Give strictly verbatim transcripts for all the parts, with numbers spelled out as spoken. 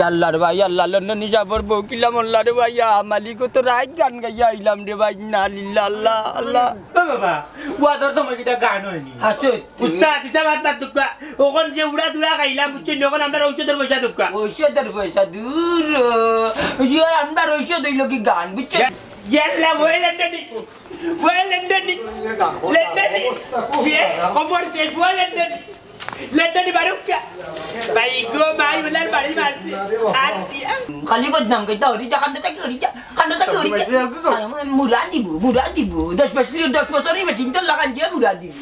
আল্লাহ রে ভাই, আল্লাহ, লন্ডনী সাবর বউ কিলা মরলা রে ভাই, আ, মালিকও তো রাইত গান গাইয়া আইলাম রে ভাই, ইন্না লিল্লাহ, আল্লাহ, আল্লাহ। ও বাবা, ওয়াজর সময় কিতা গান অয়নি? আচ্ছা, উস্তাদ, ইতা বাদ বাদ দুক্কা। অখন যে উড়া দুরা খাইলাম, বুঝছইন নি? অখন আমরার ঔষধর পয়সা দুক্কা। ঔষধর পয়সা দূর। ইয়ে, আমরার ঔষধ অইলো কি গান, বুঝছইন? ইয়াল্লা, ওই লন্ডনী। ওই লন্ডনী। লন্ডনী। শেষ, খবর শেষ, ওই লন্ডনী। লন্ডনী বারুক্কা। ভাই গো, ভাই, ওনার বাড়ি মারছে। আর দিয়া। খালি বদনাম করতে হরি যা, খান্ডা থাকি হরি যা, খান্ডা থাকি হরি যা। মুরা দিব, মুরা দিব। দশ বছর, দশ বছরই বেটিন তোর লাগান দিয়া মুরা দিব।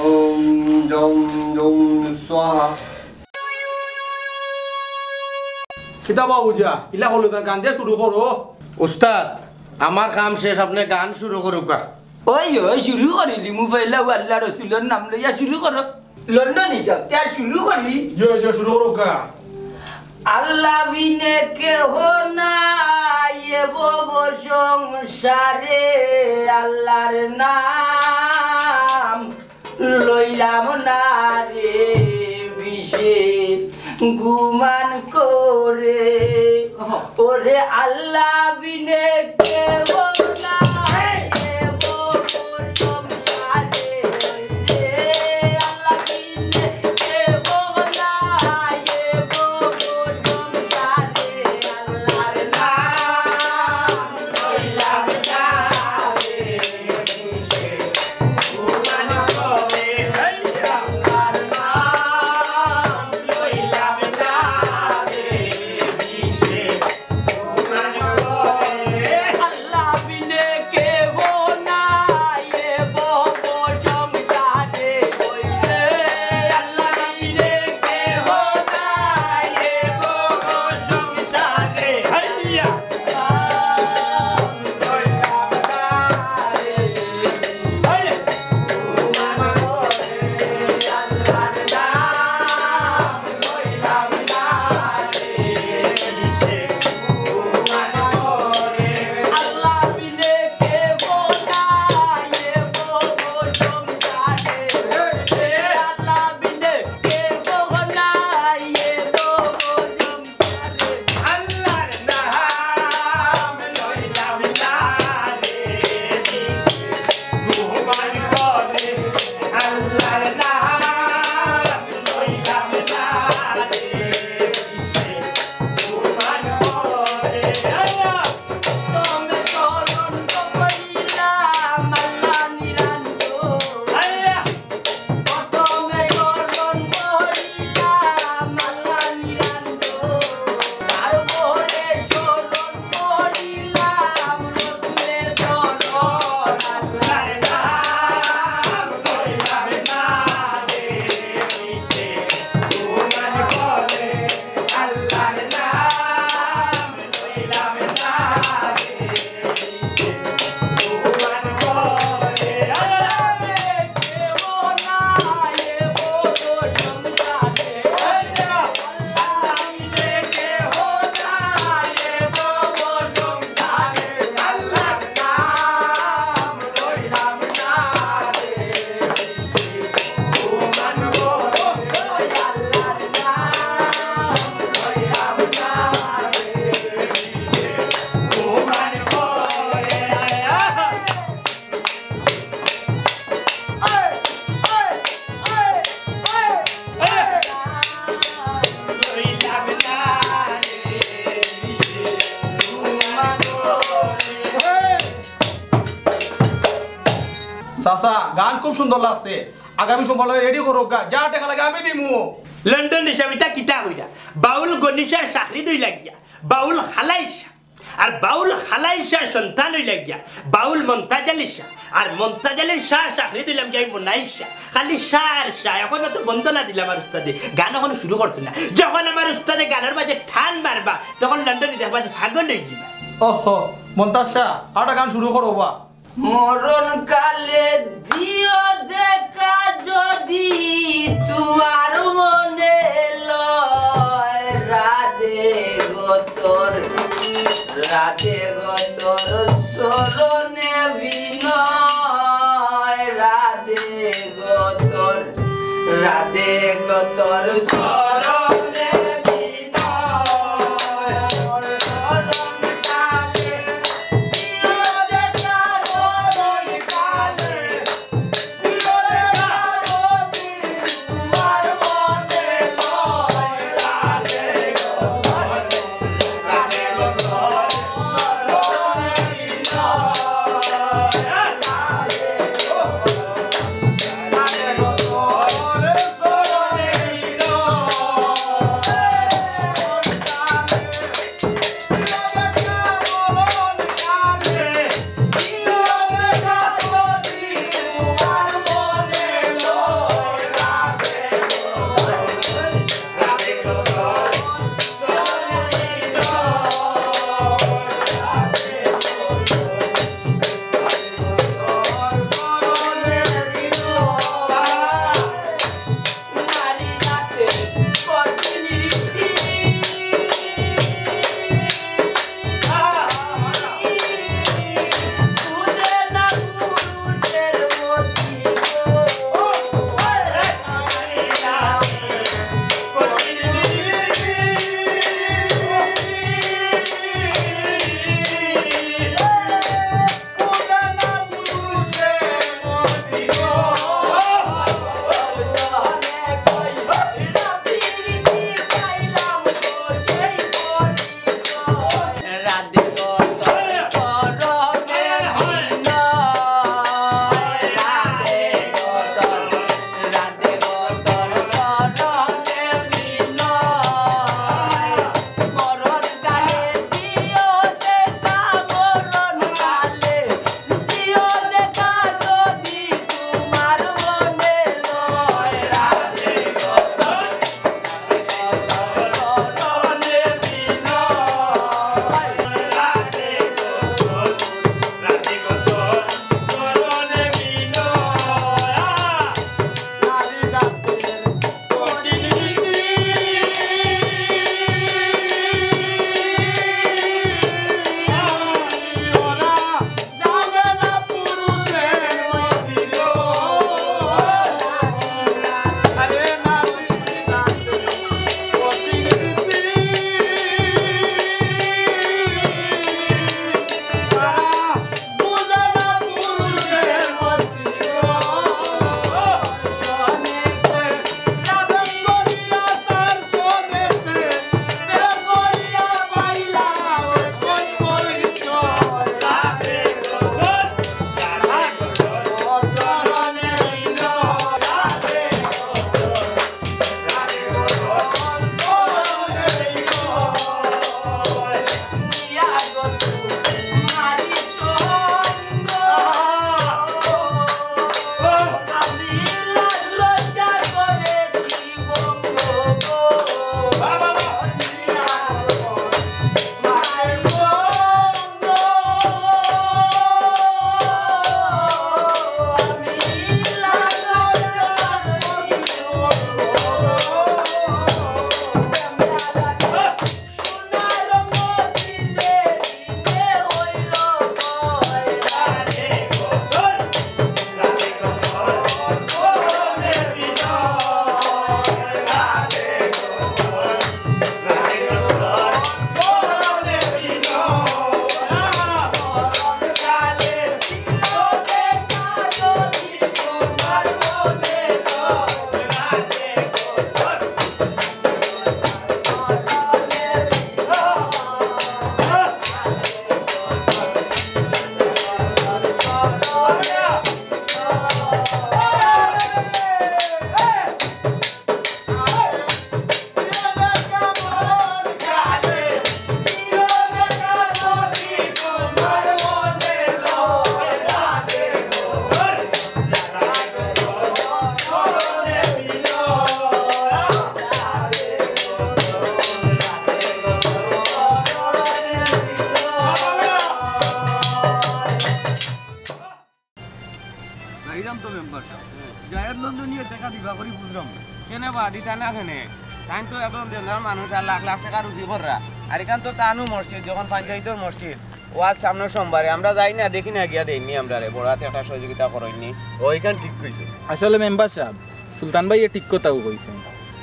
ওম জং জং স্বাহা। কিতা বা বুঝা? ইলা হলো তার গান দিয়া শুরু করো। উস্তাদ, আমার কাম শেষ, আপনে গান শুরু করুক্কা। ওই, ওই, শুরু করিলিমু, পয়লা আল্লাহ রসুলর নাম লইয়া শুরু করো। লন্ডনী সাব, তে শুরু করি। ইয়ো, ইয়ো, শুরু করুক্কা। আল্লাহ বিনে কেহ নাই এ ভব সংসারে, আল্লাহর নাম লইলাম না রে বিষে গুমান করে। ওরে আল্লাহ বিনে কেহ নাই এ ভব সংসারে। চাচা, গান খুব সুন্দর লাগছে। আগামী সোমবার রেডি করো গা, যা টেকা লাগে আমি দিমু। লন্ডনী সাব, ইতা কিতা কইরা? বাউল গনিশার চাকরি দই লাগিয়া, বাউল হালাইশা। আর বাউল খালাইল শাহর সন্তান অইলা গিয়া বাউল মন্তাজ আলী শাহ। আর মন্তাজ আলীর শাহর চাকরিত অইলাম গিয়া আমি মনাইল শাহ। খালি শাহ আর শাহ, অখনো তো বন্দনা দিলা আমার উস্তাদে, গান অখনো শুরু করছে না। যখন আমার উস্তাদে গানর মাঝে টান মারবা, তখন লন্ডনি দেখবা যে পাগল অইযিবা। ওহো, মন্তাজ শাহ, আরটা গান শুরু করো বা। মরণ কালে দিও দেখা যদি তোমার মনে লয়, রাধে গো তোর, রাধে গো তোর চরণে বিনয়, রাধে গো তোর, রাধে গো তোর চরণে বিনয়। বুঝলাম তো মেম্বার সাব, জায়েদ লন্ডনিয়ে টেকা দিবা করি বুঝলাম না। কেনে বা দিতা না কেনে? তাইন তো একজন জেনারেল মানুষ আর লাখ লাখ টেকা রুজি কররা। আর ইখান তো তানউ মসজিদ, যখন পঞ্চায়েতর মসজিদ, ওয়াজ সামনর সোমবারে, আমরা যাই না, দেখি না গিয়া দেইননি আমরারে, বড় আতে একটা সহযোগিতা করইননি। ও, ইখান ঠিক কইছো। আসলে মেম্বার সাব, সুলতান ভাইয়ে ঠিক কথাউ কইছইন।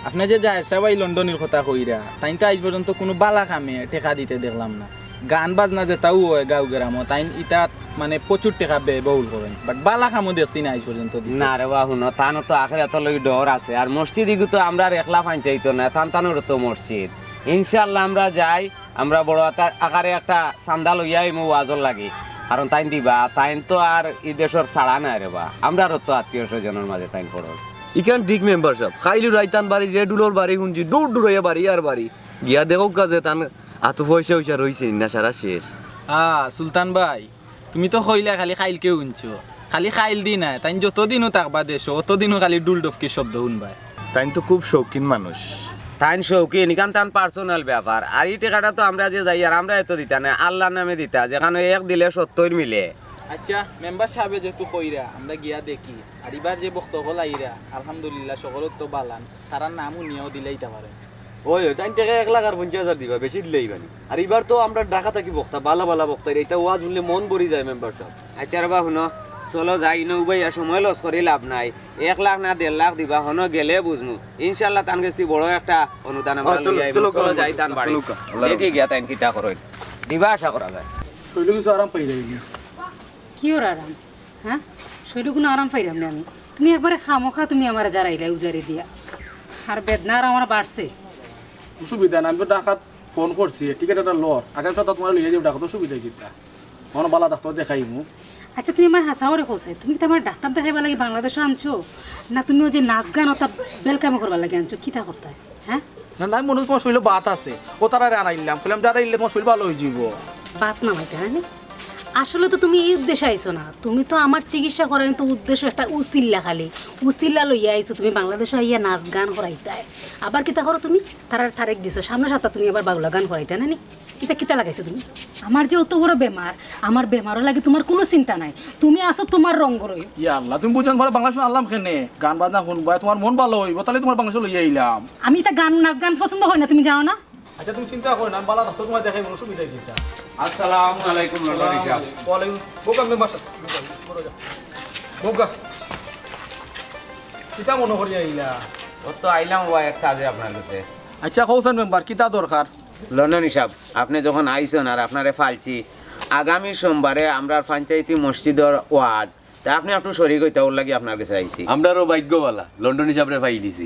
আপনে যে জায়েদ সাব ভাই লন্ডনির কথা কইরা, তাইন তো আইজ পর্যন্ত কুনু বালা কামে টেকা দিতে দেখলাম না। গান বাজনা যেতাউ অয় গাঁও গেরামো, তাইন ইতাত মানে প্রচুর টেকা ব্যয়বহুল করইন, but বালা কামো দেখছি না আইজ পর্যন্ত দিতে। না রে বা, হুনো, তানর তো আখেরাতর লাগি ডর আছে। আর মসজিদ ইগু তো আমরার একলা পঞ্চায়েত না, তান তানরও তো মসজিদ। ইনশাআল্লাহ আমরা যাই, আমরা বড় আতা-, আকারে একটা চান্দা লইয়া আইমু ওয়াজর লাগি, কারণ তাইন দিবা, তাইন তো আর ই দেশর ছাড়া নায় রে বা, আমরারও তো আত্মীয় স্বজনর মাঝে তাইন পড়র। ইখান ঠিক মেম্বার সাব, খাইলু রাইতান বাড়ি যে ডুলোর বাড়ি হুনছি, দূর দূর অইয়া বাড়ি আর বাড়ি। গিয়া দেখউক্কা যে তান আতো পয়সা উইসা রইছে নি না সারা শেষ। আ, সুলতান ভাই, তুমি তো কইলা খালি খাইলকে হুনছো, খালি খাইল দি নায়, তাইন যতদিনও থাকবা দেশো, অতদিনও খালি ঢুল ডফকির শব্দ হুনবায়। তাইন তো খুব শৌখিন মানুষ। তাইন শৌখিন, ইখান তান personal ব্যাপার। আর ই টেকাটা তো আমরা যে যাইয়ার, আমরারে তো দিতা নায়, আল্লার নামে দিতা, যেখানো এক দিলে সত্তইর মিলে। আচ্ছা, মেম্বার সাবে যেহেতু কইরা, আমরা গিয়া দেখি। আর ইবার যে বক্ত অকল আইরা, আলহামদুলিল্লাহ, সকলর তো বালান, তারার নাম হুনিয়াও দিলাইতা পারে। ওই, ওই, তাইন টেকা এক লাখ আর পঞ্চাশ হাজার দিবা, বেশি দিলে অইবা নি। আর ইবার তো আমরা ঢাকা থাকি বক্তা, বালা বালা বক্তা, ইতা ওয়াজ হুনলে মন ভরি যায় মেম্বার সাব। আচ্ছা রে বা, হুনো, চলো যাই, ইনো উবাইয়া সময় loss করি লাভ নাই। এক লাখ না দেড় লাখ দিবা, হনো গেলে বুঝমু। ইনশাআল্লাহ তান গেছ থাকি বড় একটা অনুদান আমরা অ, চলো, লইয়া আইমু। চলো, চলো, চলো যাই তান বাড়ি। চলো, আল্লাহ দেখি গিয়া তাইন কিতা করইন। দিবা আশা করা যায়। শরীরে কিছু আরাম পাই যাইনি। কিওর আরাম? হ্যাঁ? শরীরে কুনু আরাম পাইরাম না আমি। তুমি একবারে খামোখা তুমি আমারে জারাইলায় উজারি দিয়া। আর বেদনা আর আমার বাড়ছে। অসুবিধা না, আমি তো ঢাকাত ফোন করছি, টিকিট একটা লও, আগামী সপ্তাহ তুমারে লইয়া যাইমু ঢাকাত, অসুবিধা কিতা? অখন বালা ডাক্তার দেখাইমু। আচ্ছা, তুমি আমারে হাছা করি কও চাই, তুমি কিতা আমারে ডাক্তার দেখাইবার লাগি বাংলাদেশো আনছো, না তুমি অউ যে নাচ গান অতা বেলকামি করবার লাগি আনছো, কিতা করতায়? হ্যাঁ? না, না, আমি মনো করি তুমার শরীলো বাত আছে, অউ তারারে আনাইলাম, কইলাম যারাইলে তুমার শরীল ভালা অইযিবো। বাত নামাইতায়, হ্যাঁ? আসলে তো তুমি ই উদ্দেশ্যে আইছো না, তুমি তো আমার চিকিৎসা করানির তো উদ্দেশ্য একটা উছিল্লা খালি, উছিল্লা লইয়া আইছো তুমি বাংলাদেশো আইয়া নাচ গান করাইতায়। আবার কিতা করো তুমি? তারার তারিখ দিছো, সামনর সপ্তাহ তুমি আবার বাউলা গান করাইতায় না নি? ইতা কিতা লাগাইছো তুমি? আমার যে অত বড় বেমার, আমার বেমারর লাগি তুমার কুনু চিন্তা নাই, তুমি আছো তুমার রং করো। ইয়া আল্লাহ, তুমি বুঝান পারো বাংলাদেশো আনলাম কেনে? গান বাজনা হুনবায়, তুমার মন ভালা অইবো, তাইলে তুমারে বাংলাদেশো লইয়া আইলাম। আমি ইতা গান, নাচ গান পছন্দ করি না, তুমি জানো না? আচ্ছা, তুমি চিন্তা করো না, আমি বালা ডাক্তার তুমারে দেখাইমু, অসুবিধা কিতা? আসসালামু আলাইকুম, লন্ডনী সাব। ওয়ালাইকুম। বউক্কা, মেম্বার সাব। বউক্কা। কিতা মনো করি আইলা? অউ তো আইলাম বা এক কাজে আপনার গেছে। আচ্ছা, কও চাইন মেম্বার, কিতা দরকার? লন্ডনী সাব, আপনে যখন আইছইন আর আপনারে পাইছি, আগামী সোমবারে আমরার পঞ্চায়েতি মসজিদর ওয়াজ, তে আপনে একটু শরিক অইতা, অউর লাগি আপনার গেছে আইছি। আমরারও ভাইগ্য ভালা, লন্ডনী সাবরে পাইলিছি।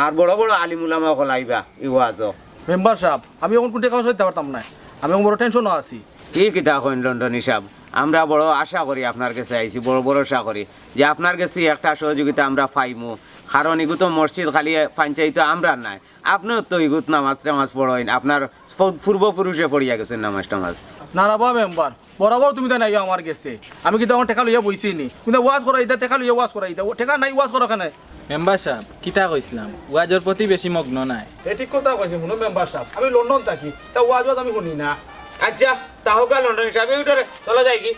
আর বড় বড় আলিম উলামা অকল আইবা ই ওয়াজো। মেম্বার সাব, আমি অখন কুনু টেকা পয়সা দিতা পারতাম নায়, আমি অখন বড় টেনশনো আছি। ই কিতা কইন লন্ডনী সাব, আমরা বড় আশা করি আপনার গেছে আইছি, বড় ভরসা করি যে আপনার গেছে একটা সহযোগিতা আমরা পাইমু, কারণ ইগু তো মসজিদ খালি পঞ্চায়েতো আমরার নায়, আপনেও তো ইগুত নামাজ টামাজ পড়ইন, আপনার পূ-, পূর্বপুরুষে পড়িয়া গেছইন নামাজ টামাজ। না, না বা মেম্বার, বরাবর তুমি তাইন আইও আমার গেছে। আমি কিতা অখন টেকা লইয়া বইছি নি? তুমি তো ওয়াজ করাইতা, টেকা লইয়া ওয়াজ করাইতা। ও টেকা নাই, ওয়াজ করো কেনে? মেম্বার সাব, কিতা কইছলাম? ওয়াজর প্রতি বেশি মগ্ন নায়। এ ঠিক কথা কইছে, হুনো মেম্বার সাব, আমি লন্ডন থাকি, তা ওয়াজ ওয়াজ আমি হুনি না। আচ্ছা, তা হউক্কা লন্ডনী সাব, এই উঠো রে, চলো যাইগি।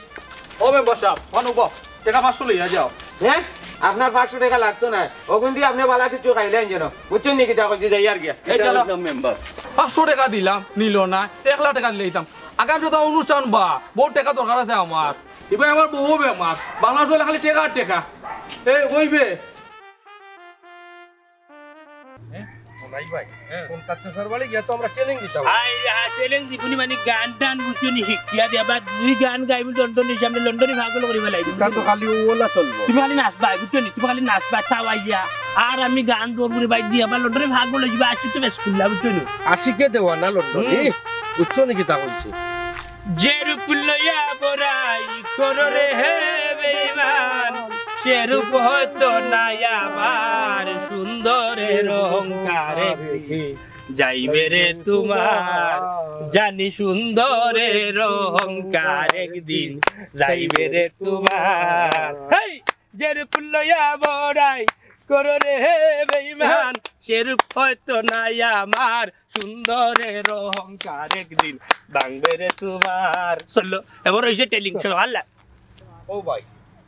ও মেম্বার সাব, অনো বও, টেকা পাঁচশো লইয়া যাও। হ্যাঁ? আপনার পাঁচশো টেকা লাগতো নায়। অগুন দি আপনে বালা কিচ্ছু খাইলাইন যেন। বুঝছইন নি কিতা কইছি, যাইয়ার গিয়া। এই চলো। মেম্বার। পাঁচশো টেকা দিলাম, নিলো না, এক লাখ টেকা দিলাইতাম। আগামী সপ্তাহ অনুষ্ঠান বা, বউত টেকা দরকার আছে আমার। ইবায় আমার বউও বেমার, বাংলাদেশো অইলে খালি টেকা আর টেকা। এ, অইবে। হ্যাঁ? ভাই, ভাই, হ্যাঁ। কোন তার শ্বশুর বাড়ি গিয়া তো আমরা ট্রেনিং দিতাম। আই, আ, ট্রেনিং দিবনি মানে গান টান বুঝছনি শিখিয়া দিয়া, বা দুই গান গাইবি লন্ডনীর সামনে, লন্ডনী পাগল করি ফালাইবি। তা তো খালি ওলা চলবো। তুমি খালি নাচবায়, বুঝছনি? তুমি খালি নাচবায়, তাও আইয়া। আর আমি গান ধরবো রে ভাই, দিয়া আবার লন্ডনী পাগল অইযিবা, আশিক তো বেশ খুললা, বুঝছনি? আশিকে দেওয়ানা লন্ডনী, হুম। বুঝছনি কিতা কইছি? যেরূপ লইয়া বড়াই করো রে হে বেঈমান, সেরূপ হয়তো নাই আমার সুন্দরের অহংকার একদিন যাইবে রে তোমার, জানি সুন্দরের অহংকার একদিন যাইবে রে তোমার। হেই! যেরূপ লইয়া বড়াই করো রে হে বেঈমান, সেরূপ হয়তো নাই আমার সুন্দরের অহংকার একদিন ভাঙবে রে তোমার। চলো, এবার অইছে ট্রেনিং, চলো, আল্লাহ। ও ভাই,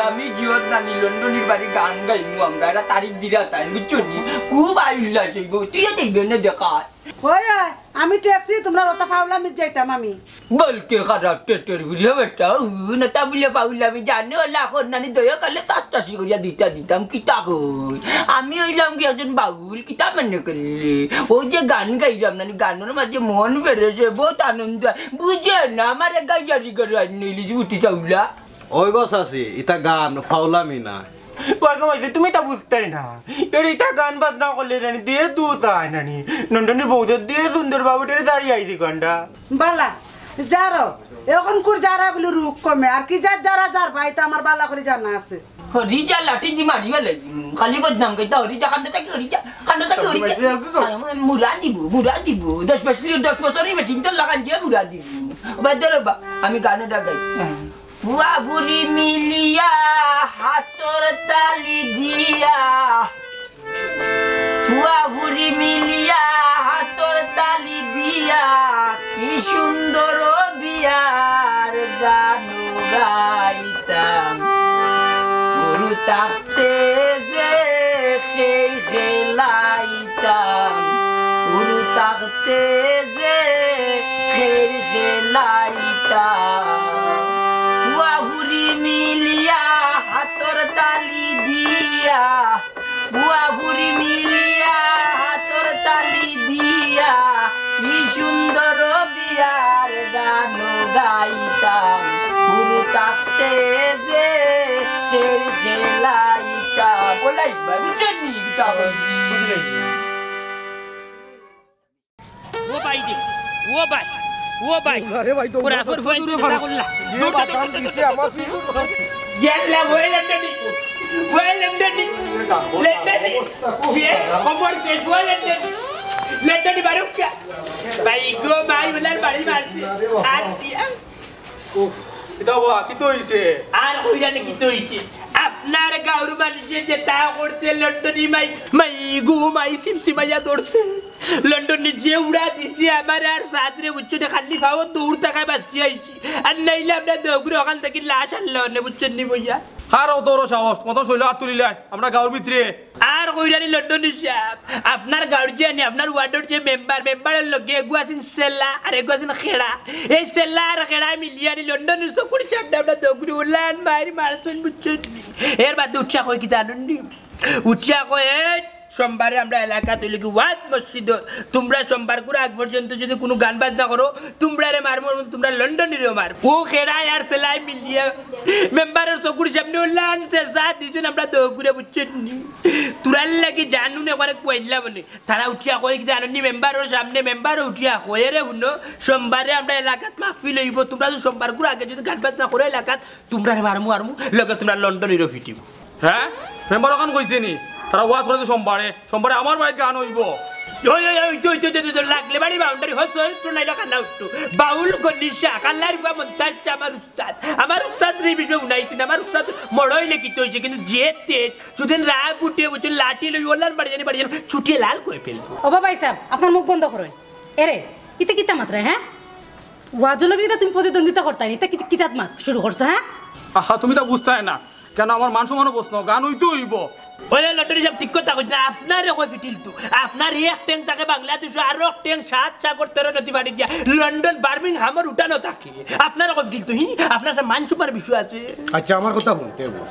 আমি জিওত নানি লন্ডনির বাড়ি গান গাইমু আমরা, এরা তারিখ দিরা তাই, বুঝছো নি? খুব আই উল্লাস অইবো, তুইও দেখবে না দেখা। ওই, ওই, আমি ট্যাক্সি, তোমরা রতা ফাউলামিত যাইতাম আমি। বলকে খারাপ টেটের বুঝলে বেটা, উ, না তা বুলে ফাউলামি জানে, ওলা এখন নানি দয়া করলে তাস তাসি করিয়া দিতা দিতাম, কিতা কই? আমি অইলাম কি একজন বাউল, কিতা মনে করলে? ও যে গান গাইলাম নানি, গানের মাঝে মন বেড়েছে, বহুত আনন্দ হয়। বুঝে না, আমার গাইয়ারি করে আর নিলিস উঠি চাউলা। ওই গো চাচি, ইতা গান, ফাউলামি না। ওই গো ভাই, তুমি তা বুঝতায় না। এর ইতা গান বাজনা করলে নানি, দিয়ে দু চায় নানি। নন্দনী বউদের দিয়ে সুন্দর বাবু টেনে দাঁড়িয়ে আইছি গানটা। বালা, যারো, এখন কুর যারা বলে রূপ কমে, আর কি যার যারা যার ভাই তো আমার বালা করে জানা আছে। হরি যা লাঠি দি মারিবা লাগি, খালি বদনাম করতা, হরি যা কান্দ থাকি, হরি যা কান্দ থাকি, হরি যা। মুরা দিব, মুরা দিব, দশ বছর, দশ বছরই বেটিন তোর লাগান দিয়ে মুরা দিব। বাদ দে রে বা, আমি গানটা গাই। পুয়া পুরি মিলিয়া হাতর তালি দিয়া, পুয়া পুরি মিলিয়া হাতর তালি দিয়া, কি সুন্দর বিয়ার গান গাইতাম। গুরু থাকতে যে খেল খেলাইতাম, গুরু থাকতে যে খেল খেলাইতাম। পুয়া পুরি মিলিয়া হাতর তালি দিয়া, পুয়া পুরি মিলিয়া হাতর তালি দিয়া, কি সুন্দর বিয়ার গান গাইতাম। গুরু থাকতে যে খেল খেলাইতাম। ওলাই ভাই, বুঝছেন নি? কিতা বলছি? ও ভাই রে, ও ভাই, ও ভাই। আরে ভাই, দৌড়, ওরা দৌড়, ফোর দৌড়, ফুয়াইন দৌড়, চিন্তা দৌড়। করলা। যে দৌড়, দৌড়, বাদাম দৌড়, দিছে দৌড়, আমার দৌড়। পিছু। ইয়াল্লা, ওই লেন্ডনি, ওই লেন্ডনি, লেন্ডনি। ইয়ে, কমর কে, ওই লেন্ডনি। লেন্ডনি বারুক্কা। ভাই গো ভাই, ওনার বাড়ি মারছে। আর দিয়া। উফ, কিতা বা, কিতা অইছে? আর কইরা নি কিতা অইছে? আপনার গাঁওর মানষে যেতা করছে, লন্ডনি মাই, মাই গো মাই, সিমসিমাইয়া ধরছে। লন্ডনি যে উড়া দিছে, আমার আর সাতরে বুঝছো নি, খালি পাও দৌড় থাকায় বাঁচি আইছি। আর নাইলে আমরা দৌড়ে ওখান থাকি লাশ আনলা অনে, বুঝছেন নি বইয়া? কার অত বড় সাহস? মতন শৈল হাত তুলিলাই, আমরা গাঁওর ভিতরে। আর কইরা নি লন্ডনি সাব, আপনার গাঁওর যে আনি, আপনার ওয়ার্ডর যে মেম্বার, মেম্বারর লগে এগু আছেন সেলা আর এগু আছেন খেড়া। এই সেলা আর খেড়া মিলিয়া নি লন্ডনির চকুর সামনে আমরা দৌড়ি উলান মারি মারছেন, বুঝছেন নি? এর বাদে উঠিয়া কয় কিতা জানইন নি? উঠিয়া কয়, "এই সোমবারে আমরা এলাকাত অইল কি ওয়াজ মসজিদ, তোমরা সোমবার করে আগ পর্যন্ত যদি কুনু গান বাজনা করো, তোমরারে মারমু, তোমরা লন্ডনিরেও মারমু।" ও খেড়ায় আর সেলায় মিলিয়া মেম্বারর চকুর সামনে উলান চেঁচা দিছইন, আমরা দৌড়ে, বুঝছেন নি? তোরার লাগি জানুন একবারে কুয়াইল্লা বলে। তারা উঠিয়া কয় কিতা জানইন নি, মেম্বারর সামনে, মেম্বারও উঠিয়া কয়, "রে হুনো, সোমবারে আমরা এলাকাত মাহফিল অইবো, তোমরা যদি সোমবার করে আগে যদি গান বাজনা করো এলাকাত, তোমরারে মারমু, মারমু, লগে তোমরা লন্ডনিরেও ফিটিমু।" হ্যাঁ? মেম্বার ওখান কইছে নি? তারা ওয়াজ করে তো সোমবারে, সোমবারে আমার বাড়িত গান অইবো। ওই, ওই, ওই, তো, তো, তো, তো, লাগলে বাড়ি বাউন্ডারি, হস, হস, তো নাইলে কান্না উঠতো। বাউল গনিশা, কাল্লার বুয়া মন্তাজ, আমার উস্তাদ। আমার উস্তাদ রে বিষয় উনাইছি না, আমার উস্তাদ মড়ইলে কিতা অইছে, কিন্তু যে তেজ, যুদিন রাগ উঠে, বুঝছো, লাঠি লই ওলার বাড়ি জানি, বাড়ি জানি, ছুটিয়ে লাল করে ফেলবো। ও বাবা সাহেব, আপনার মুখ বন্ধ করুন। এরে, ইতে কিতা মাতরা, হ্যাঁ? ওয়াজর লগে ইতা তুমি প্রতিদ্বন্দ্বিতা করতায় নি, ইতা কি-, কিতাত মাত শুরু করছো, হ্যাঁ? আহা, তুমি তা বুঝতায় না। কেন আমার মান সম্মানর প্রশ্ন, গান অইতে অইবো। ওরে লন্ডনি সাব, ঠিক কথা কইছ না, আপনারে কই ফিটিল তো। আপনার এক ঠেং থাকে বাংলাদেশো, আর এক ঠেং সাত সাগর তেরো নদী পাড়ি দিয়া লন্ডন বার্মিংহামর উঠানো থাকে। আপনারে কই ফিটিল তো, হি? আপনার সব মান সম্মানর বিষয় আছে। আচ্ছা, আমার কথা হুনতে অইবো।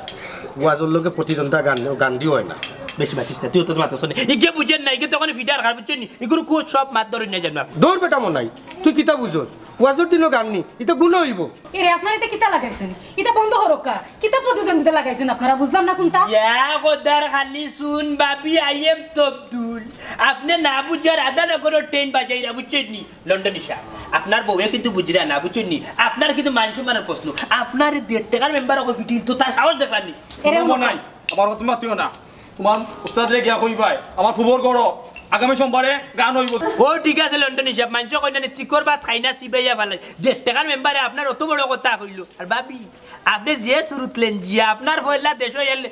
ওয়াজর লগে প্রতিদ্বন্দ্বিতা গান, গান দিও অয় না। বেশি মাতিস না, তুই তো মাতস না। ইগে বুঝের না, ইগে তখন ফিডার খার বুঝছস নি? ইগুর কোচ সব মাত ধরে নিয়ে যান আপনি। দৌড় বেটা মনাই, তুই কিতা বুঝস? ওয়াজর দিনও গান নি, ইতা গুনা অইবো। এরে, আপনারা ইতা কিতা লাগাইছইন? ইতা বন্ধ করউক্কা। কিতা প্রতিদ্বন্দ্বিতা লাগাইছইন আপনারা? বুঝলাম না কুনটা। ইয়া খোদার খালি শুন, ভাবি, I am তবদুল। আপনে না বুঝার আধা নগরর ট্রেন বাজাইরা, বুঝছইন নি? লন্ডনি সাব, আপনার বউয়ে কিন্তু বুঝরা না, বুঝছইন নি? আপনার কিন্তু মান সম্মানর প্রশ্ন। আপনারে দেড় টেকার মেম্বার অকল ফিটিল তো, তার সাহস দেখলাম নি। এরে, আমার কথা মাতিও না। তোমার উস্তাদরে গিয়া কইবায়, আমার ফুবর ঘরো আগামী সোমবারে গান অইবো। ও ঠিক আছে লন্ডনি সাব, মানষে কয় না নি, তিকর ভাত খাই না, চিবাইয়া ফালাই। দেড় টেকার মেম্বারে আপনার অত বড় কথা কইলো। আর ভাবি, আপনে যে সুরুত লেন, যে আপনার পয়লা দেশো এলে,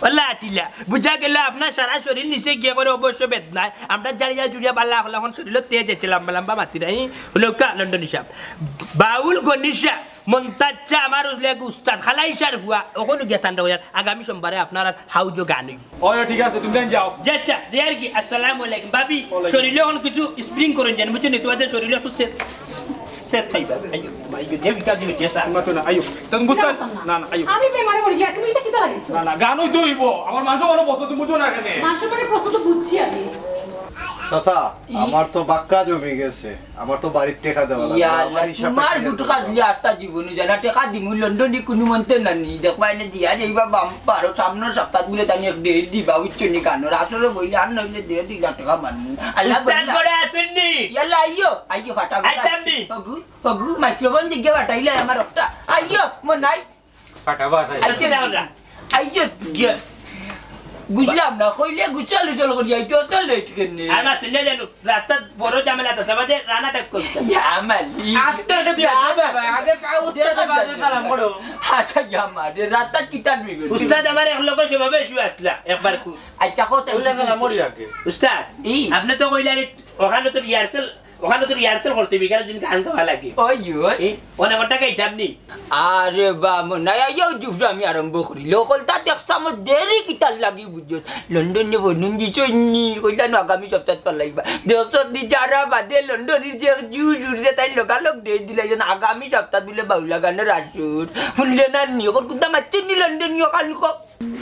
আল্লাহ আটিলা, বুঝা গেল আপনার সারা শরীর নিচে গিয়া করে অবশ্য বেদনায়। আমরা জারিয়া জুড়িয়া বালা হলা, এখন শরীরও তেজ আছে, লম্বা লম্বা মাতি নাই। হুনউক্কা লন্ডনী সাব, বাউল গণি সাব, মন্তাজ সাব, আমার উজলে এক উস্তাদ, খালাই সার ফুয়া, ওখানে গিয়া তান্ডা হইয়ার। আগামী সোমবারে আপনার আর হাউজো গান হইব। ওই, ঠিক আছে, তুমি যাও। জি আচ্ছা, জি আর কি, আসসালামু আলাইকুম। ভাবি, ওয়ালাইকুম। শরীরে এখন কিছু স্প্রিং করুন জান, বুঝছেন? তোমাদের শরীরে একটু সেট, সেট খাইবা। আইও, আইও, যে বিকাশ দিবে, যে স্যার। না, তো না, আইও। তুমি বুঝতে না, না, আইও। আমি বেমারে পড়ি যাই, তুমি এটা কিতা লাগাইছো? না, না, গান হইতে হইব। আমার মাংস ভালো বসতো, তুমি বুঝো না এখানে। মাংস মানে প্রশ্ন তো বুঝছি আমি। চাচা, ই- আমার তো বাক্কা জমি গেছে, আমার তো বাড়ির টেকা দেওয়া লাগবে, ইয়া আমার আল্লাহ, হিসাবটা তোমার clear ফুটকা করো। দিলে আত্মা জীবনে জানা টেকা দিমু লন্ডনী কোনো মন্তে না নি, দেখবা এনে দিয়া যাইবা বাম্পার, সামনের সপ্তাহ বলে তানি এক ডেট দিবা, উচ্চ নি কানোর আসলে বইলে আর নইলে ডেট দিলা টেকা মানমু। আল্লাহ উস্তাদ বললা। ঘরে আছেননি? ইয়াল্লা আইও, আইও ফাটা ঘরে। আইতাম নি? হগু, হগু, মাইক্রোফোন দিকে ফাটাইলে আমার একটা। আইও, মন নাই। ফাটাবা খাই। আইছে না ওরা? আইছে গিয়া। বুঝলাম না, কইলে গুছাল উছাল করি আইতে অত লেট কেনে? আর না, তুই জানো, রাস্তাত বড় ঝামেলা তো, সমাজে রানা টাইপ করছে। ইয়া মালি। আস্তে একটা বিয়া, বাবা, আগে পা উঠতে দেখা বাদে যায়। সালাম করো। আচ্ছা, ইয়া মারে, রাস্তাত কিতা নিবে? উস্তাদ আমার এক লোকের সেভাবে শুয়ে আসলা, একবার কু- আচ্ছা, কথা উল্লেখ না মরি আগে। উস্তাদ, ই। আপনি তো কইলেন, ওখানে তো রিহার্সাল ওখানে তো রিহার্সাল করতে হবে, এখানে যদি গান গাওয়া লাগে। ওই, ওই। এ, অনেক টাকা হিসাব নেই। আরে বা, মন নাই, আইয়াও জুফরামি আরম্ভ করি। লোকলতা দেখছ আমার দেরি কিতার লাগি বুঝছস? লন্ডনে বনুন দিছইন নি, কইলা না আগামী সপ্তাহ পালাইবা। দেখছ নি যারা বাদে লন্ডনের যে জুস উঠছে, তাই লগালগ ডেট দিলাই যেন আগামী সপ্তাহ দিলে বাউলা গানের আসর। শুনলে না নি, এখন কুন্তা মারছেন নি লন্ডনীয় কান কো?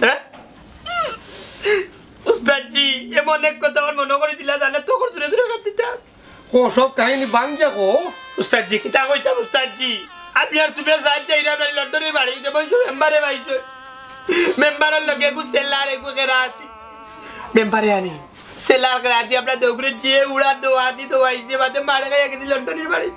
হ্যাঁ? উস্তাদজি, এমন এক কথা আমার মনে করে দিলা, জানে তো করে দূরে দূরে কাঁদতে চান। কো, সব কাহিনী ভাঙ্গিয়া কো। উস্তাদজি, কিতা কইতাম উস্তাদজি? আমি আর সুবে সাত যাইরা, আমি লন্ডনের বাড়ি, যেমন সব মেম্বারে পাইছে। মেম্বারের লগে একটু সেলার, একটু কেরা আছি। মেম্বারে আনি। সেলার কেরা আছি, আমরা দৌড়ে যে উড়া দোয়ানি দোয়াইছে, বাদে মারে খাইয়া গেছি লন্ডনের বাড়ি।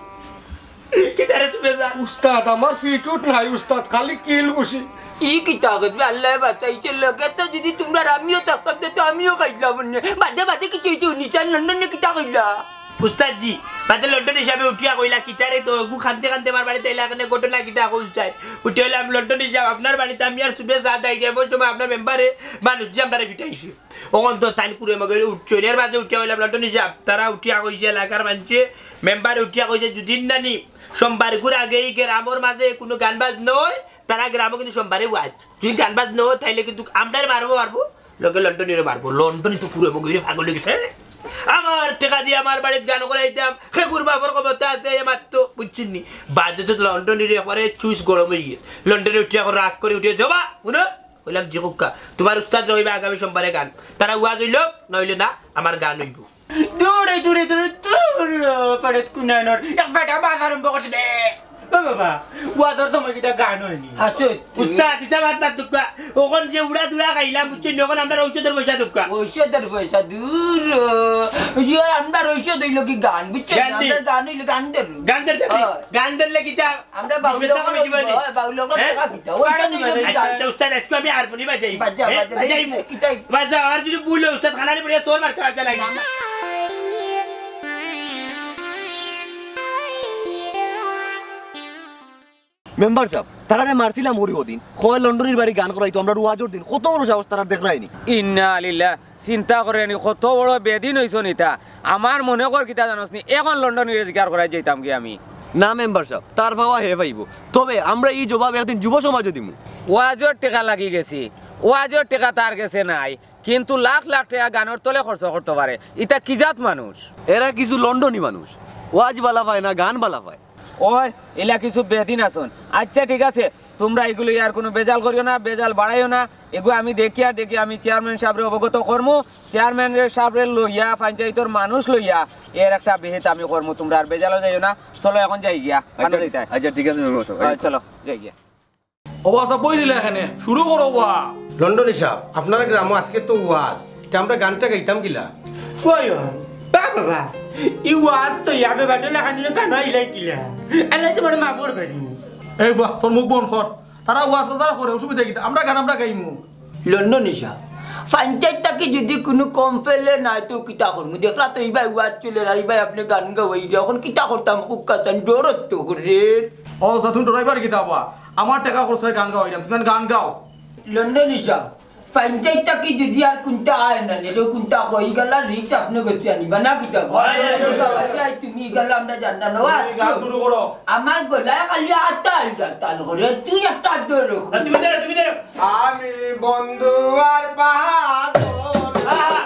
কিতারে সুবে সাত? উস্তাদ, আমার ফিট উঠ নাই উস্তাদ, খালি কিল ঘুষি। ই কিতা করবে? আল্লাহ বাঁচাইছে, লগে তো যদি তোমরা আর আমিও থাকতাম, তে তো আমিও খাইলাম অন্য। বাদে বাদে কিছু হইছে, উনি চান লন্ডনে কিতা কইলা? উস্তাদজি, বাদে লন্ডন হিসাবে উঠিয়া কইলা, কিতারে তো গু খানতে খানতে আমার বাড়িতে এলা কেনে ঘটনা কিতা কই উস্তাদ? উঠে হইলাম লন্ডন হিসাব, আপনার বাড়িতে আমি আর সুবে সাত আই যাবো, সময় আপনার মেম্বারে মানুষ যে আমরারে ফিটাইছে। অখন তো তাইন কুড়ে মগে উঠছইন, এর মাঝে উঠিয়া কইলাম লন্ডন হিসাব, তারা উঠিয়া কইছে এলাকার মানষে, মেম্বারে উঠিয়া কইছে, যদি নানি সোমবার করে আগে এই গ্রামর মাঝে কোনো গান বাজ নয়, তারা গ্রামও কিন্তু সোমবারে ওয়াজ। যদি গান বাজ নয়, তাইলে কিন্তু আমরারে মারবো, মারবো, লগে লন্ডনীরে মারবো। লন্ডনী তো পুরো বগিরে পাগল হয়ে গেছে। আমার টেকা দিয়া আমার বাড়িত গান করাইতাম, হে গুরু বাবার ক্ষমতা আছে, এ মারতো, বুঝছেন নি? বাদে তো লন্ডনীরে একবারে চুইস গরম হয়ে গিয়ে। লন্ডনে উঠিয়া এখন রাগ করে উঠিয়া, "জবা, শুনো?" কইলাম, "জি কউক্কা।" "তোমার উস্তাদ রইবা আগামী সোমবারে গান। তারা ওয়াজ হইল, না হইলে না, আমার গান হইব।" দূরে, দূরে, দূরে, দূরে, পেটেত কুনানোর। এক বেটা মাছ আরম্ভ করছে, বে। ও বাবা, ওয়াজর সময় কিতা গান হয়নি? আচ্ছা, উস্তাদ, ইতা বাদ বাদ দুক্কা। ওখান যে উড়া দুরা খাইলাম, বুঝছেন নি? ওখান আমরার ঔষধর পয়সা দুক্কা। ঔষধর পয়সা, দূর। ইয়ে, আমরার ঔষধ হইল কি গান, বুঝছেন? গান নি। আমরার গান হইল গান ধরু। গান ধরতে হবে। হ্যাঁ। গান ধরলে কিতা? আমরা বাউল বিশ টাকা লোকের বেশি পাইনি। হয়, বাউল লোকের হ্যাঁ? টাকা দিতে। ওই পাঁচ জন্য দিন বাজে। বাজে। আচ্ছা, উস্তাদ, আজকে আমি হারমোনি বাজাই। বাজা, হ্যাঁ? বাজা, বাজাই। দেখি, কিতাই? বাজা, আর যদি ভুল হয়, উস্তাদ খানানি পড়িয়া চোর মারতে পারতে লাগে। মেম্বার সাব, তারারে মারছিলাম হরি ওদিন। কয় লন্ডনীর বাড়ি গান করাইতো, আমরা রুয়াজর দিন। কত বড় সাহস তারা দেখরায়নি। ইন্না লিল্লাহ। চিন্তা করে নি, কত বড় বেদিন হইছন ইতা। আমার মনে কর কিতা জানোস নি, এখন লন্ডনীরে জিকার করাই যাইতাম কি আমি। না মেম্বার সাব, তার পাওয়া হে পাইব। তবে আমরা ই জবাব একদিন যুব সমাজে দিমু। ওয়াজর টেকা লাগি গেছি, ওয়াজর টেকা তার গেছে নাই, কিন্তু লাখ লাখ টেকা গানর তলে খরচ করতে পারে। ইতা কি জাত মানুষ? এরা কিছু লন্ডনী মানুষ, ওয়াজ বালা পায় না, গান বালা পায়। ওই, ইলা কিছু বেদিন আছন। আচ্ছা, ঠিক আছে, তোমরা এগুলো ইয়ার কোনো বেজাল করিও না, বেজাল বাড়াইও না। এগু আমি দেখিয়া দেখি আমি চেয়ারম্যান সাবরে অবগত করমু। চেয়ারম্যান সাবরে লইয়া, পঞ্চায়েতর মানুষ লইয়া এর একটা বিহিত আমি করমু। তোমরা আর বেজালও যাইও না। চলো, এখন যাই গিয়া। আচ্ছা, খানো দিতে। আচ্ছা, ঠিক আছে, মেম্বার সাব। হ্যাঁ, চলো, যাই গিয়া। ও বা, আচ্ছা, বই দিলে এখানে। শুরু করো বা। লন্ডনী সাব, আপনার গ্রামো আজকে তো ওয়াজ। তে আমরা গানটা গাইতাম কিলা? কই ও? বা বাবা, ই ওয়াজ তো ইয়াবে বাটে লাগানি গান আইলাই কিলা? আল্লাহ তোমার মাফ করবে নি। এই বা, তোর মুখ বন্ধ কর। তারা ওয়াজ করতারা করে, অসুবিধা কিতা? আমরা গান আমরা গাইমু। লন্ডনী সাব, পঞ্চায়েত থাকি যদি কোনো কমপ্লেন নাই তো কিতা করমু? দেখরা তো ইবায় ওয়াজ চলের, আর ইবায় আপনে গান গাওয়াইরা। এখন কিতা করতাম? খুব কাতান ডরত তো করে। ও, আচ্ছা, তুমি ডরাইবার কিতা বা? আমার টেকা খরচ অয় গান গাওয়াইরাম, তুমি গান গাও। লন্ডনী সাব, পঞ্চায়েত থাকি যদি আর কুন্তা আয় না, নেটো কুন্তা কই গেলা, রিক্স আপনে গেছে আনিবা না কিতা? অয়, অয়, অয়, অয়। বাবা, যাই তুমি গেলা, আমরা জানতাম না। তুমি গান শুরু করো। আমার গলায় খালি আতাল জাতাল করে, তুই একটা ধরো। না, তুমি ধরো, তুমি ধরো। আমি বন্ধু আর পাগল। আহা।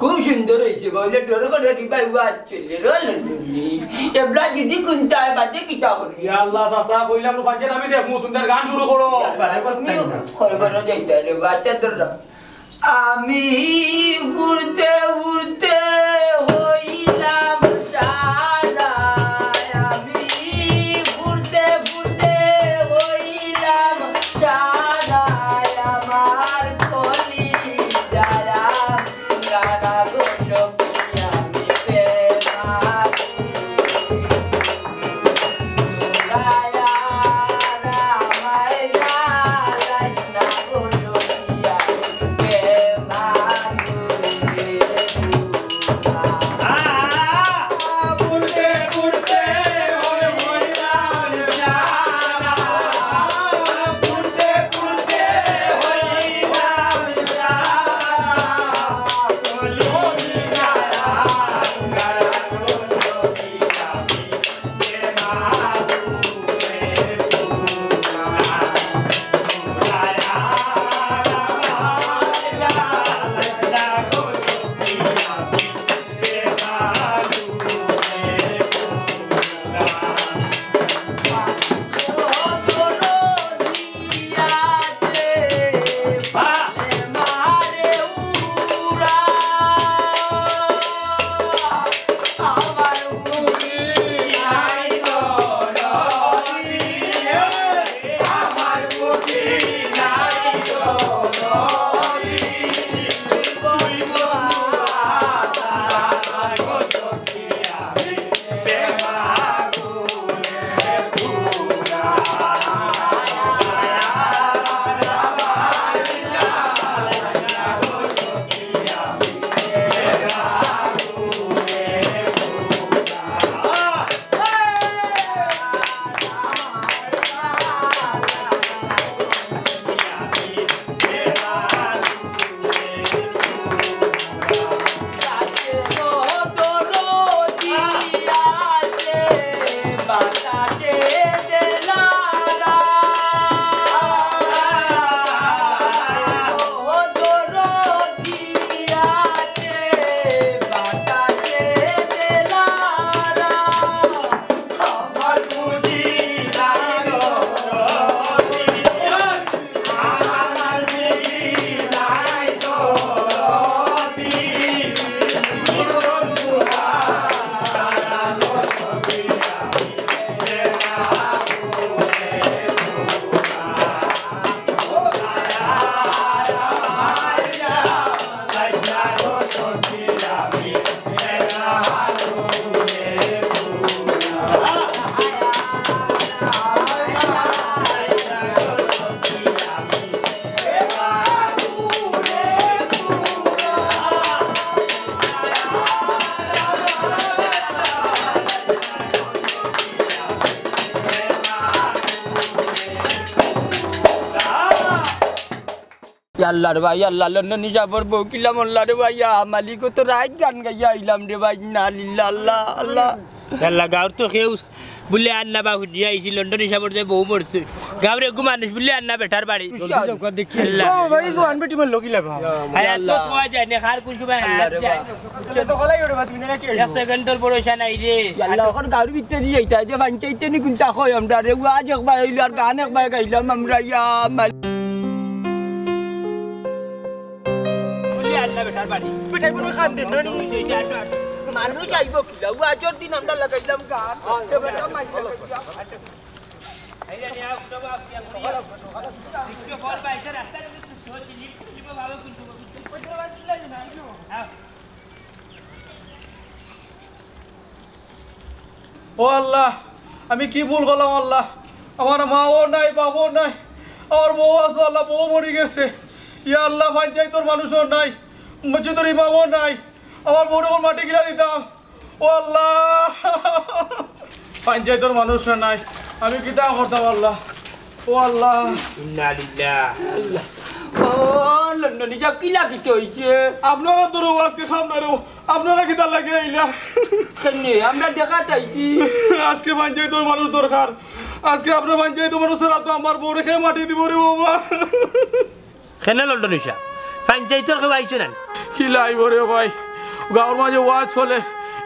খুব সুন্দর অইছে, বলে ডর করে রে ভাই, ওয়া চলে রোল নি। এবলা যদি কুন্তা হয়, বাদে কিতা করবি? ইয়া আল্লাহ, চাচা, কইলাম রে, পাঁচজন আমি দেখমু, তুমি তার গান শুরু করো। বাদে করতে তুমি না। খবর যাইতে রে, বাচ্চা তোর। আমি উড়তে উড়তে হইলাম সারা, আমি উড়তে উড়তে হইলাম সারা, আমার কলিজারা সারা গো সখী আমি প্রেমাতুর। আল্লাহ রে ভাই, আল্লাহ, লন্ডনী সাবর বউ কিলা মরলা রে ভাই, আ, মালিক তো রাইত গান গাইয়া আইলাম রে ভাই, ইন্না লিল্লাহ, আল্লাহ, আল্লাহ। আল্লাহ, গাউর তো কেউ বুলে আর না বা হুনিয়া আইছি, লন্ডনী সাবর যে বউ মরছে। গাউর এগু মানুষ বুলে আর না বেটার বাড়ি। আল্লাহ। ও ভাই, জোয়ান বেটি মরলো কিলা বা? আরে, এত তো কওয়া যায় না, কার কোন সময় আল্লাহ হাত রে যায়। বাবা। তো গলাই ওরে বা, তুমি না কি এক সেকেন্ডর ভরসা নাই রে। আল্লাহ, এখন গাউর ভিতরে দিয়ে যাইতা, যে পঞ্চায়েতে নি কোনটা কয় আমরা রে, ওয়াজ একবার হইলো আর গান একবার গাইলাম আমরা, ইয়া মাল- বুলে আর না বেটার বাড়ি। বেটাই বড় খান দিন, না নি? মানুষ আইবো কিলা? ওয়াজর দিন আমরা লাগাইলাম গান। এবার মাইক লাগাইলাম। ও আল্লাহ, আমি কি ভুল করলাম আল্লাহ? আমার মাও নাই, বাবাও নাই, আমার বউ আছে আল্লাহ, বউ মরি গেছে। ইয়া আল্লাহ, পঞ্চায়েতর মানুষও নাই, মসজিদর ইমামও নাই, আমার বউরে কোন মাটি কিলা দিতাম? ও আল্লাহ, পঞ্চায়েতর মানুষ নাই, আমি কিতা করতাম আল্লাহ? ও আল্লাহ। ইন্না লিল্লাহ। আল্লাহ। ও, লন্ডনী সাব, কিলা কিতা অইছে? আপনারা তো রো আজকে খাম না রো, আপনারা কিতা লাগে আইলা? কেনে, আমরা দেখা চাইছি। আজকে পঞ্চায়েতর মানুষ দরকার, আজকে আপনার পঞ্চায়েতর মানুষ ছাড়া তো আমার বউরে কে মাটি দিব রে বাবা। কেনে লন্ডনী সাব, পঞ্চায়েতর কেউ আইছে না? কিলা আইবো রে ভাই, গাউর মাঝে ওয়াজ চলে,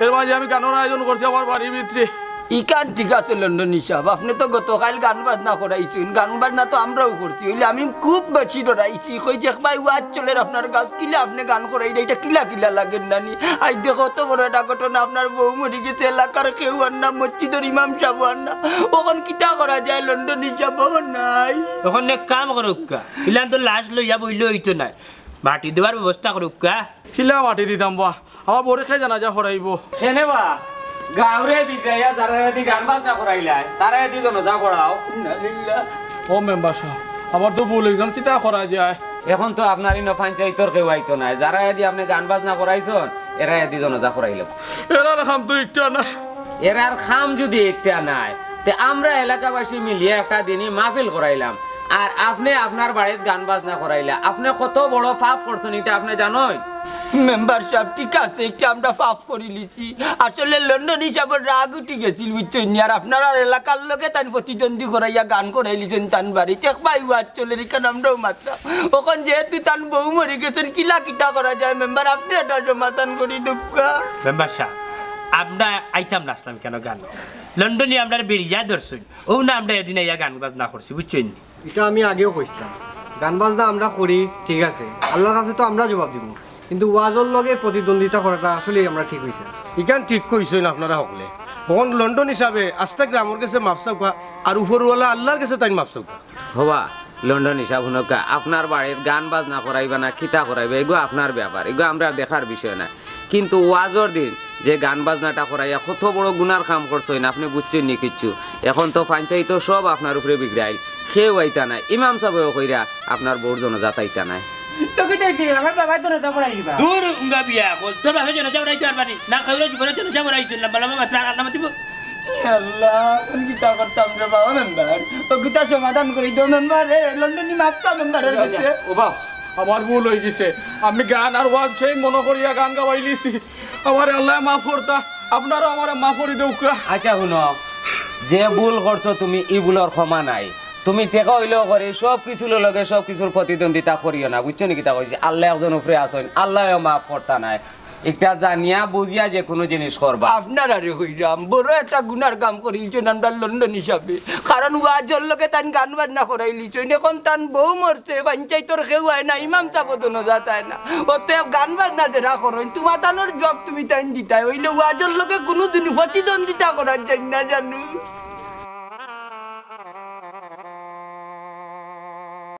এর মাঝে আমি গানর আয়োজন করছি আমার বাড়ির ভিতরে। ইখান ঠিক আছে লন্ডনী সাব, আপনে তো গতকাইল গান বাজনা করাইছইন, গান বাজনা তো আমরাও করছি, অইলে আমি খুব বেশি ডরাইছি। কই যে ভাই ওয়াজ চলের আপনার গাউত, কিলা আপনে গান করাইরা, ইটা কিলা কিলা লাগের না নি? আইজ দেখো অত বড় একটা ঘটনা, আপনার বউ মরি গেছে, এলাকার কেউ আর না, মসজিদর ইমাম সাবও আর না, অখন কিতা করা যায় লন্ডনী সাব, অখন নাই। অখন এক কাম করউক্কা, ইলান তো লাশ লইয়া বইলে অইতো নায়, মাটি দেওয়ার ব্যবস্থা করউক্কা। কিলা মাটি দিতাম বা, আমার বউরে কে জানাজা পড়াইবো? কেনে বা, গাউরে বিদাইয়া যারারে দি গান বাজনা করাইলায়, তারারে দি জানাজা পড়াও। ইন্না লিল্লাহ। ও মেম্বার সাব, আমার তো ভুল অইছে, কিতা করা যায়? অখন তো আপনার ইনো পঞ্চায়েতর কেউ আইতো নায়, যারারে দি আপনে গান বাজনা করাইছইন, এরারে দি জানাজা করাইলাও। এরার কাম তো একটা না। এরার কাম যুদি একটা নায়, তে আমরা এলাকাবাসী মিলিয়া একটা দিনই মাহফিল করাইলাম, আর আপনে আপনার বাড়িত গান বাজনা করাইলা, আপনে কত বড় পাপ করছইন, ইটা আপনে জানইন? মেম্বার সাব, ঠিক আছে, ইটা আমরা পাপ করিলিছি। আসলে লন্ডনী সাবর রাগ উঠি গেছিল, বুঝছইন নি? আর আপনারার এলাকার লগে তাইন প্রতিদ্বন্দ্বী করাইয়া গান করাইলিছইন তান বাড়িত। এক ভাই ওয়াজ চলের, ইখান আমরাও মাতরাম। অখন যেহেতু তান বউ মরি গেছইন, কিলা কিতা করা যায় মেম্বার, আপনে এটা সমাধান করি দেউক্কা। মেম্বার সাব, আমরা আইতাম না আসলাম কেনে গান? লন্ডনী আমরারে বেড়িয়া ধরছইন, অউ না আমরা এদিন আইয়া গান বাজনা করছি, বুঝছইন নি? ইটা আমি আগেও কইছলাম, গান বাজনা আমরা করি, ঠিক আছে, আল্লার কাছে তো আমরা জবাব দিমু, কিন্তু ওয়াজর লগে প্রতিদ্বন্দ্বিতা করাটা আসলেই আমরা ঠিক অইছে না। ইখান ঠিক কইছইন আপনারা হকলে। অখন লন্ডনী সাবে আস্তা গ্রামর গেছে মাফ চাউক্কা, আর উপরওয়ালা আল্লার গেছে তাইন মাফ চাউক্কা। হবা, লন্ডনী সাব হুনউক্কা, আপনার বাড়িত গান বাজনা করাইবা না কিতা করাইবা, ইগু আপনার ব্যাপার, ইগু আমরার দেখার বিষয় না। কিন্তু ওয়াজর দিন যে গান বাজনাটা করাইয়া কত বড় গুনার কাম করছইন, আপনে বুঝছইন নি কিচ্ছু। অখন তো পঞ্চায়েত সব আপনার উপরে বিগড়াইল, কেউ আইতা নায়। ইমাম সাবেও কইরা আপনার বউর জানাজাত আইতা নায়। তো কিতা অইছে? আমার বাবা জানাজা পড়াইবা। দূর উঙ্গা বিয়া, বল, তোর বাবা জানাজা পড়াইতে পারবা নি? না, কেউরে জীবনে জানাজা পড়াইতে না, বালা মাত্র আর না মাতিব। আল্লাহ, অখন কিতা করতাম রে বাবা মেম্বার? ও কিতা সমাধান করি দেও মেম্বার রে, লন্ডনী মাফ চাও মেম্বারর গেছে। ও বাবা, আমার ভুল অই গেছে, আমি গান আর ওয়াজ সেই মনো করিয়া গান গাওয়াইলিছি, আমারে আল্লায় মাফ করতা, আপনারাও আমারে মাফ করি দেউক্কা। আচ্ছা হুনো, যে ভুল করছো তুমি, ই ভুলর ক্ষমা নাই। তুমি টেকা অইলেও করি, সব কিছুর লগে সব কিছুর প্রতিদ্বন্দ্বিতা করিও না, বুঝছো নি কিতা কইছি? আল্লাহ একজন উপরে আছইন, আল্লায়ও মাফ করতা নায়। ইটা জানিয়া বুঝিয়া যে কুনু জিনিস করবা। আপনারারে কইরাম, বড় একটা গুনার কাম করিলিছইন আমরার লন্ডনী সাবে। কারণ ওয়াজর লগে তাইন গান বাজনা করাইলিছইন। অখন তান বউ মরছে, পঞ্চায়েতর কেউ আয় না, ইমাম সাবও জানাজাত আয় না। অতএব গান বাজনা যেরা করইন, তুমাতানর জবাব তুমি তাইন দিতায়। অইলে ওয়াজর লগে কুনুদিন প্রতিদ্বন্দ্বিতা করার যায় না জানু।